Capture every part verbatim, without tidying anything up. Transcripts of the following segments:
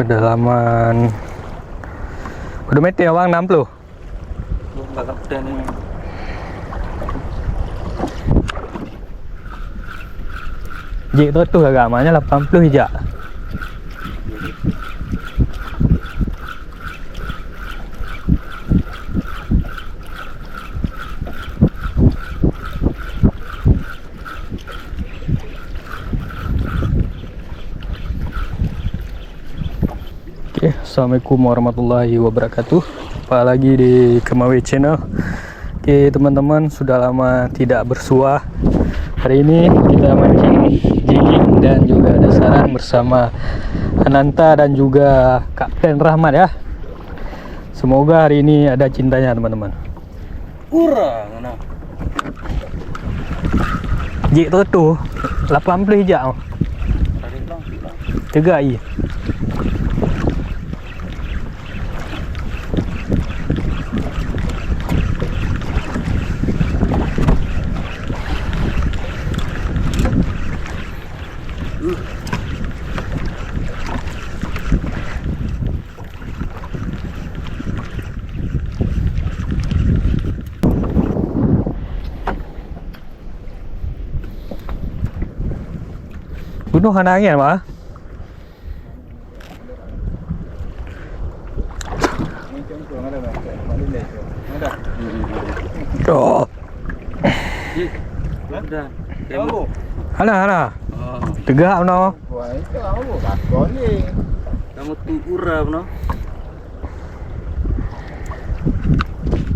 Kedalaman berapa meter, bang? Enam puluh. Jek tu tu agak mana lapan puluh ijak. Oke, assalamualaikum warahmatullahi wabarakatuh. Jumpa lagi di Kemawe Channel. Oke, teman-teman, sudah lama tidak bersuah. Hari ini kita mancing jiling dan juga ada sarang bersama Ananta dan juga Kapten Rahmat, ya. Semoga hari ini ada cintanya, teman-teman. Kurang nah. Jek tu tu lapan puluh ijak. Tadi bilang, bilang. Tegak i. Bunoe hana angén, Mak? Oh. Ih, udah. Hana, hana. Oh. Tegak bunoe. Wah, itu aku takut ni. Kamu tuh ura bunoe.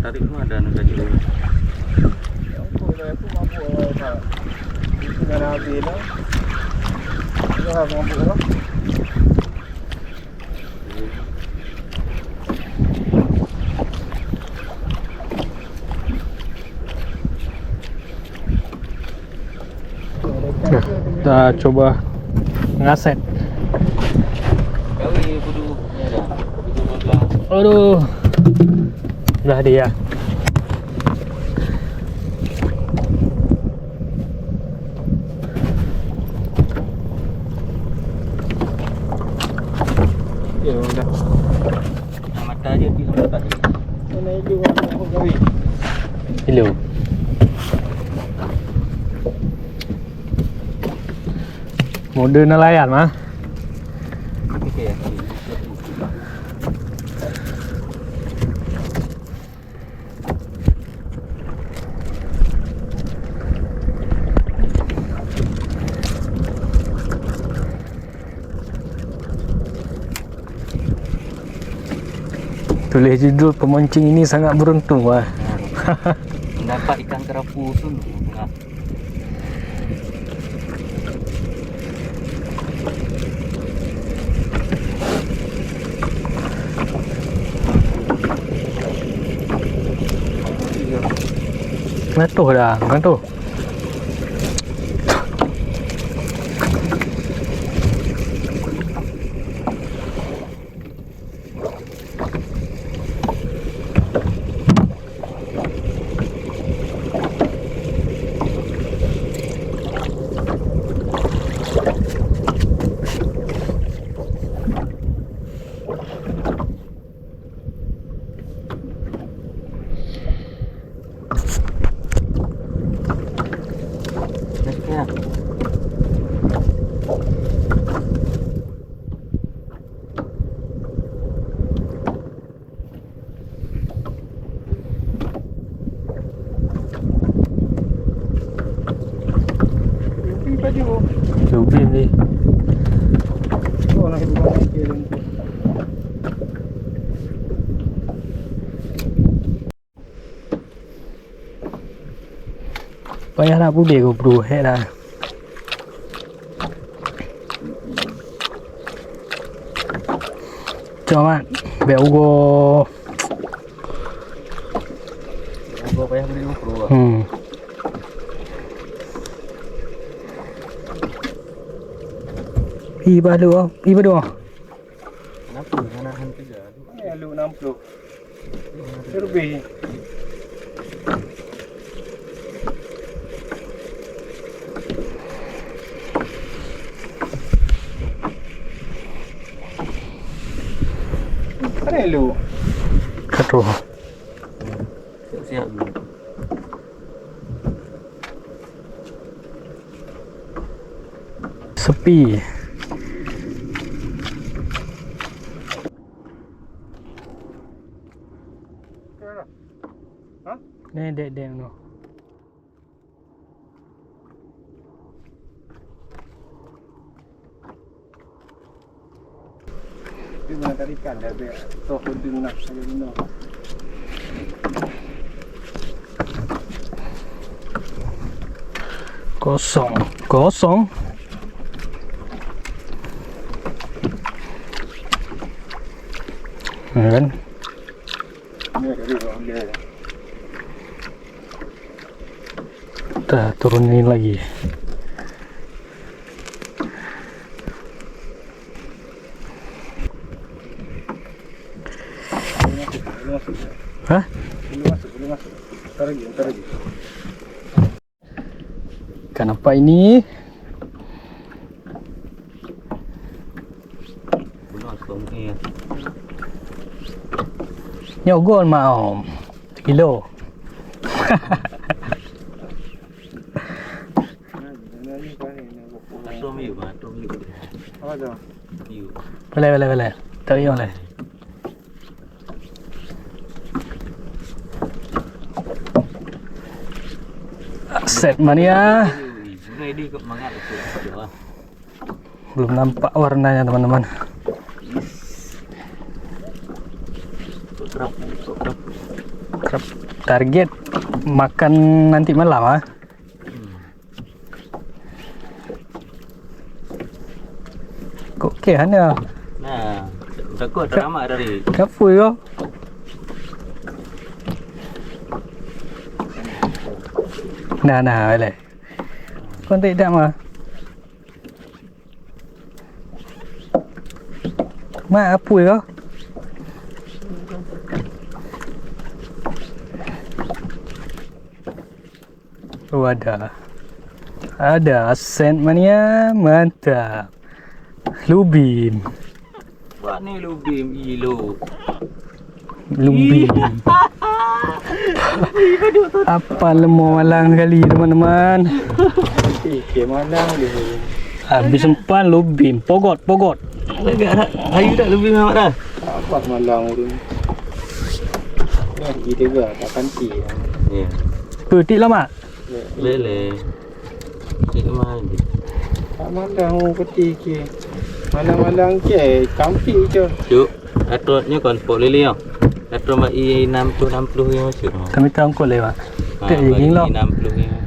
Tarik mah ada nak kaji dulu. Ya ampun, aku mabuk lah, Pak. Itu kan habis lah. Itu lah mabuk lah. Nah, kita coba ngaset. Aduh. Dah dia. Ya, udah. Mata je pi sampai tak jadi. Hello. Mode nelayan mah. Okey, ya. Tulis judul, pemancing ini sangat beruntung, wah. Mendapat ikan kerapu tu. Ngantoh dah, ngantoh. Cubi ni. Payah nak pudeh GoPro, hek dah. Cok mat, bèk ugoe. Ugoe payah beli GoPro ah. Hmm. Ih, balu ah, ih, balu ah. Kenapa? Ngana han tiga. Ni lu enam puluh. Lebih. Mana lu? Aduh. Siap-siap dulu. Sepi. Hah? Ni dek-dek noh. Tapi mana tadi kan dah biar toh penting nak saya guna. Kosong, kosong. Ya kan? Ni tadi orang dia. Kita turunin lagi. Hah? Belum masuk, belum masuk. Ntar lagi, ntar lagi. Ikan apa ini? Bunuh langsung ni. Nyogol mau. Sekilo. Atom yuk, atom yuk. Apa tu? Yuk. Boleh, boleh, boleh. Tak yuk boleh. Set mania. Yuk, yuk. Sungai dia kat mangat tu. Belum nampak warnanya, teman-teman. Krab, krab. Krab. Target makan nanti malam, ah. Hmm. Kok ke hana? Nah, takut teramak dari. Kapui kau. Nah, nah, boleh. Kau tak dak mah. Mak apui kau. Oh, ada. Ada aset mania, mantap. Lubim. Wah, ni lubim ilo. Lubim. Apa lemo malang sekali, teman-teman. Okey, malang dia. Habis empan lubim. Pogot, pogot. Agak dah. Ayu tak lubim awak dah? Apa malang tu? Dah gila ke? Tak kanti. Ya. Petik lah, Mak. Lele. Cik mana? Tak malang, oh, peti ke. Malang-malang ke, kampi ke. Cuk, atrot nyoe kon pok lele nyoe. Atrot mak i enam puluh, enam puluh nyoe, Cuk. Kami tahu kau lewat. Ha, tak mak i enam puluh nyoe.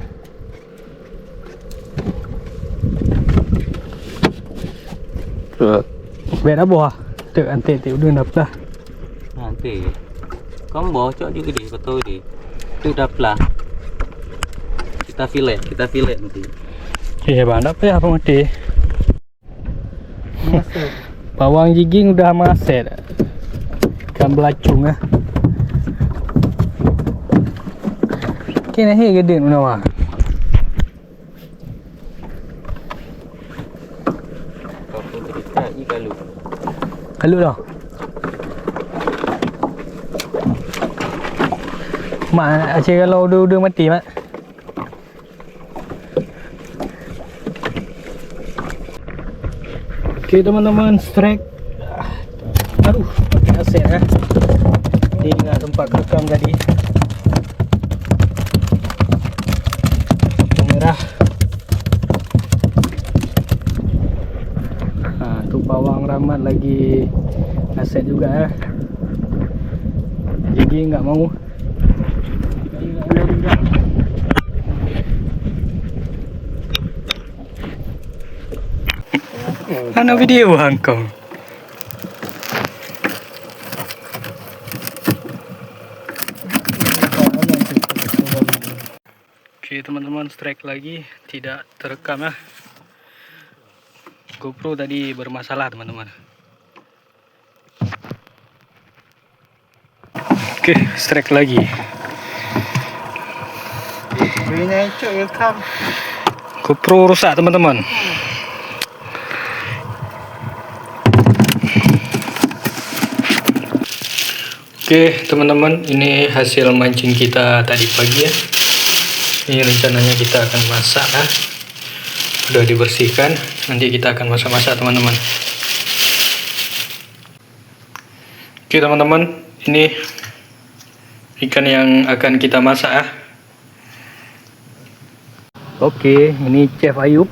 Bèk dah boh ah. Tek antek tek udah dah pelah. Nanti. Kau boh cok je gede, kau tahu je. Tu dah pelah. Kita fillet, kita fillet nanti. Eh bang, tak payah apa mati. Bawang jiging udah maset. Ikan belacung ah. Kena he gede mana wah. Kalu dah. Mak, Aceh kalau udah-udah mati, Mak. Oke, teman-teman, strike. Aduh, pakai aset ya. Ini nggak sempat rekam tadi. Merah. Ha, tu bawang ramat lagi aset juga ya. Jadi nggak mau. Mana video hangkong? Oke teman-teman, strike lagi, tidak terekam ya. GoPro tadi bermasalah teman-teman. Oke, strike lagi. Berinya icuk rekam. GoPro rusak teman-teman. Oke, teman-teman, ini hasil mancing kita tadi pagi ya. Ini rencananya kita akan masak ya. Sudah dibersihkan, nanti kita akan masak-masak, teman-teman. Oke, teman-teman, ini ikan yang akan kita masak ya. Oke, ini Chef Ayub.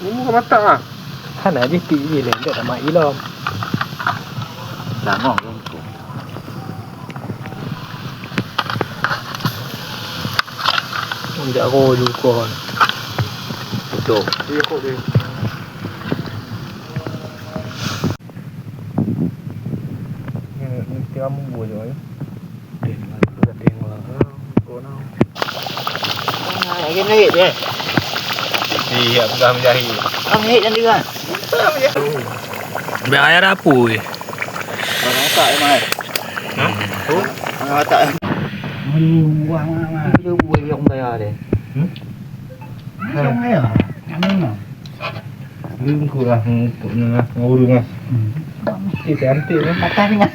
Ini bukan matak ah. Hana jih ti je leh, tak sama ilom. Langong lungkung. Injak ko ju kon. Betul. Iya kok dia. Ni, ni tiga minggu je, ya. Lagi naik dia. Iya, pegang jari. Kamu naik nanti kan? Biar ayah dapur je. Orang tak, Mai. Hah? Orang tak. Aduh, buah mana? Aduh, buah yang bayar deh. Hmm? Yang bayar. Yang mana? Lungkuk lah, lungkuk ni lah, ngurung lah. Hmm. Eh, cantik lah. Patah ni kan?